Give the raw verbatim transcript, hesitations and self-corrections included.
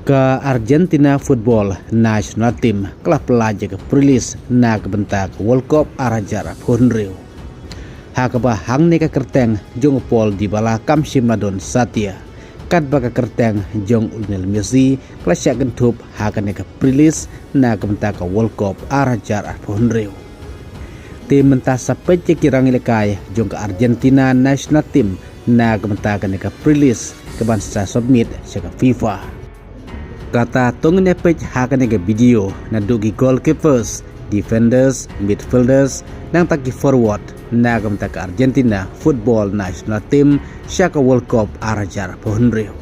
Ka Argentina Football National Team ka la pynlait ïa ka pre-list na ka bynta ka World Cup ar hajar arphew hynriew. Ha kaba hangne ka kyrteng jong u Paul Dybala kam shym la don satia. Katba ka kyrteng jong u Lionel Messi ka la shah kynthup ha kane ka pre-list na ka bynta ka World Cup ar hajar arphew hynriew. Te mynta sa peit ïa ki rangïalehkai jong ka Argentina National Team na ka bynta kane ka pre-list kaban sa submit sha ka FIFA. Kata to ngin ïa peit ha kane ka video naduh ki goalkeepers, defenders, midfielders, nangta ki forward na ka bynta ka Argentina Football National Team sha ka World Cup ar hajar arphew hynriew.